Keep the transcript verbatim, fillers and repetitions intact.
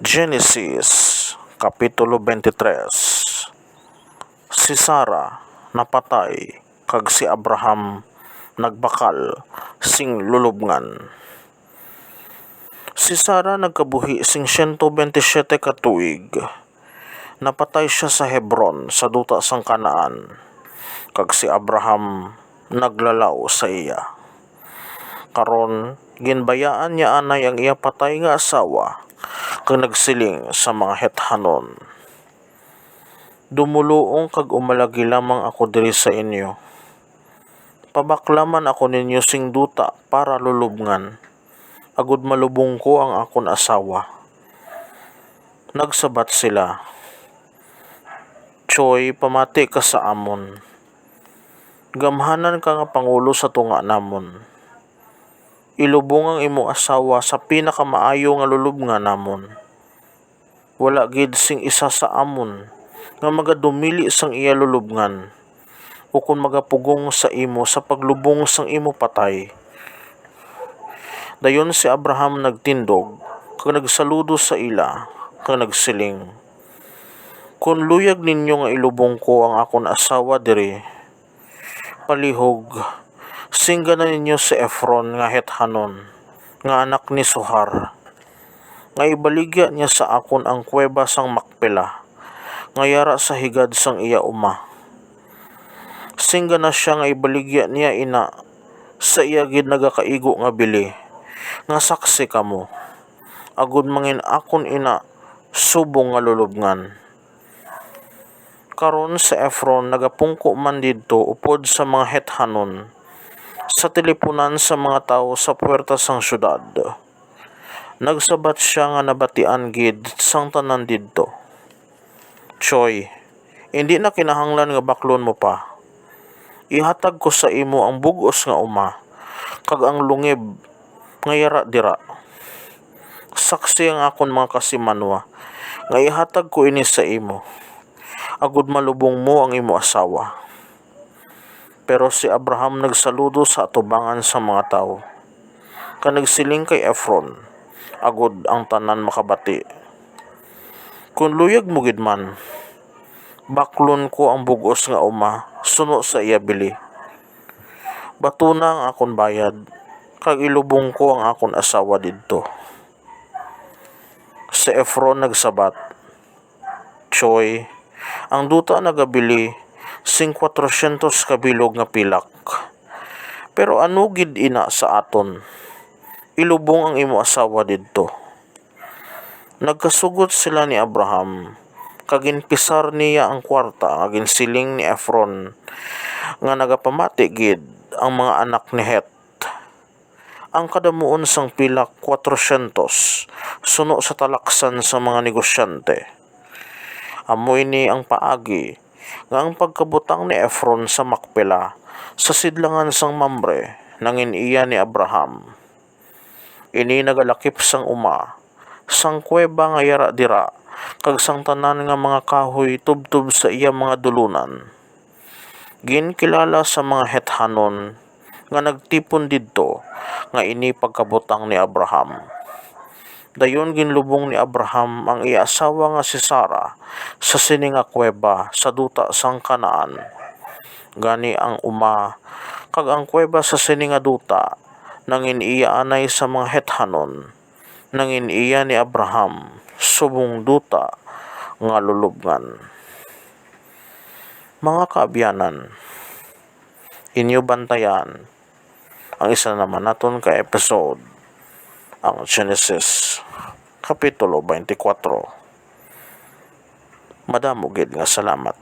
Genesis, Kapitulo twenty-three. Si Sara napatay, kag si Abraham nagbakal sing lulubngan. Si Sara nagkabuhi sing siyento bente siyete ka tuig. Napatay sia sa Hebron, sa duta sang Canaan, kag si Abraham naglalaw sa iya. Karon, ginbayaan niya anay ang iya patay nga asawa, kag nagsiling sa mga Hethanon, "Dumoluong kag umalagi lamang ako diri sa inyo. Pabakla man ako ninyo sing duta para lulubngan, agud malubong ko ang akon asawa." Nagsabat sila, "Choy, pamati ka sa amon. Gamhanan ka nga pangulo sa tunga namon. Ilubong ang imo asawa sa pinakamaayo nga lulubngan namon. Wala gid sing isa sa amon nga magadumili sang iya lulubngan, ukon magapugong sa imo sa paglubong sang imo patay." Dayon si Abraham nagtindog kag nagsaludo sa ila, kag nagsiling, "Kon luyag ninyo nga ilubong ko ang akon asawa diri, palihog, singgana ninyo si Efron nga Hethanon, nga anak ni Sohar, nga ibaligya niya sa akon ang kuweba sang Makpela, nga yara sa higad sang iya uma. Singgana sia nga ibaligya niya ina sa iya gid nagakaigo nga bili, nga saksi kamo, agud mangin akon ina subong nga lulubngan." Karon si Efron nagapungko man didto upod sa mga Hethanon, sa tilipunan sa mga tawo sa puwerta sang siyudad. Nagsabat sia nga nabatian gid sang tanan didto, "Choy, indi na kinahanglan nga baklon mo pa. Ihatag ko sa imo ang bug-os nga uma, kag ang lungib nga yara dira. Saksi ang akon mga kasimanwa nga ihatag ko ini sa imo, agud malubong mo ang imo asawa." Pero si Abraham nagsaludo sa atubangan sang mga tawo, kag nagsiling kay Efron, agud ang tanan makabati, "Kon luyag mo gid man, baklon ko ang bug-os nga uma suno sa iya bili. Batuna ang akon bayad, kag ilubong ko ang akon asawa didto." Si Efron nagsabat, "Choy, ang duta nagabili sing kwatrosyentos ka bilog nga pilak. Pero ano gid ina sa aton? Ilubong ang imo asawa didto." Nagkasugot sila ni Abraham, kag ginpisar niya ang kuwarta nga ginsiling ni Efron nga nagapamati gid ang mga anak ni Het. Ang kadamuon sang pilak, kwatrosyentos, suno sa talaksan sang mga negosyante. Amo ini ang paagi nga ang pagkabutang ni Efron sa Makpela, sa sidlangan sang Mamre, nangin-iya ni Abraham. Ini nagalakip sang uma, sang kuweba nga yara dira, kag sang tanan nga mga kahoy tubtob sa iya mga dulunan. Ginkilala sa mga Hethanon nga nagtipon didto nga ini pagkabutang ni Abraham. Dayon ginlubong ni Abraham ang iya asawa nga si Sara sa sini nga kuweba sa duta sang Canaan. Gani ang uma kag ang kuweba sa sini nga duta nangin-iya anay sa mga Hethanon, nangin-iya ni Abraham subong duta nga lulubngan. Mga kaabyanan, inyo bantayan ang isa naman naton ka episode, ang Genesis Kapitulo twenty-four. Madamo gid nga salamat.